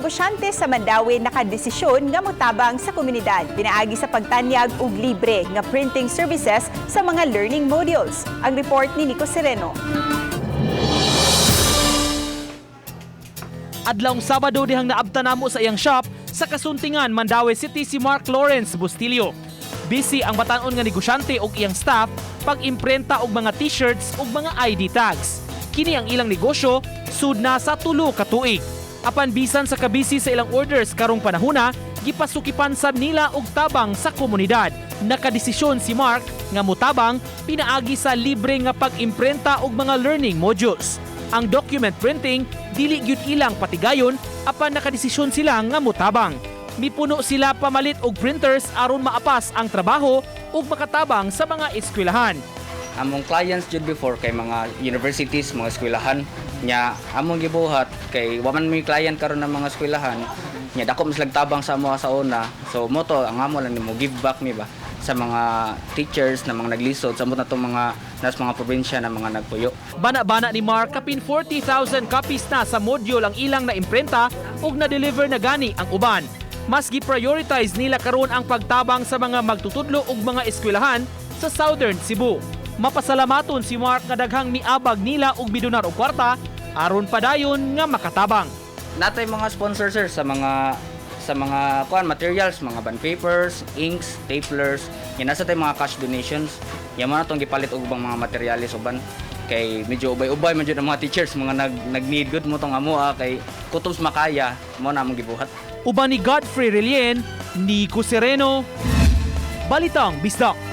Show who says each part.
Speaker 1: negosyante sa Mandaue nakadesisyon nga motabang sa komunidad pinaagi sa pagtanyag og libre nga printing services sa mga learning modules. Ang report ni Nico Sereno.
Speaker 2: Adlawng Sabado dihang naabta namo sa iyang shop sa Kasuntingan, Mandaue City si Mark Lawrence Bustillo. Busy ang batanon nga negosyante ug iyang staff pag-imprenta og mga t-shirts ug mga ID tags. Kini ang ilang negosyo sud na sa 3 ka tuig. Apan bisan sa kabisi sa ilang orders karong panahona, gipasukipan sab nila og tabang sa komunidad. Nakadesisyon si Mark nga motabang pinaagi sa libre nga pag-imprenta og mga learning modules. Ang document printing dili gyud ilang patigayon, apan nakadesisyon sila nga motabang. Mipuno sila pamalit og printers aron maapas ang trabaho ug makatabang sa mga eskwelahan.
Speaker 3: Among clients jud before kay mga universities, mga eskwelahan. Nya among gibuhat kay wa man may client karon ng mga eskwelahan. Nya dako mas tabang sa amo sa una. So mo to ang amo lang nimo give back mi ba sa mga teachers na mga naglisod sa amo na tong mga nas mga probinsya na mga nagpuyo.
Speaker 2: Bana-bana ni Mark, kapin 40,000 copies na sa module ang ilang naimprenta ug na-deliver na gani ang uban. Mas gi-prioritize nila karon ang pagtabang sa mga magtutudlo ug mga eskwelahan sa Southern Cebu. Mapasalamaton si Mark nga daghang miabag nila ug midonar og kwarta aron padayon nga makatabang.
Speaker 3: Natay mga sponsor, sir, sa mga kuan materials, mga bond papers, inks, staplers. Yan, nasa tay mga cash donations. Yan mo na tong gipalit og ubang mga materyales uban kay medyo ubay-ubay man jud ang mga teachers, mga nag need good mo tong amo kay kutob makaya mo na among gibuhat.
Speaker 2: Uban ni Godfrey Relien, Nico Sereno, Balitang Bisdak.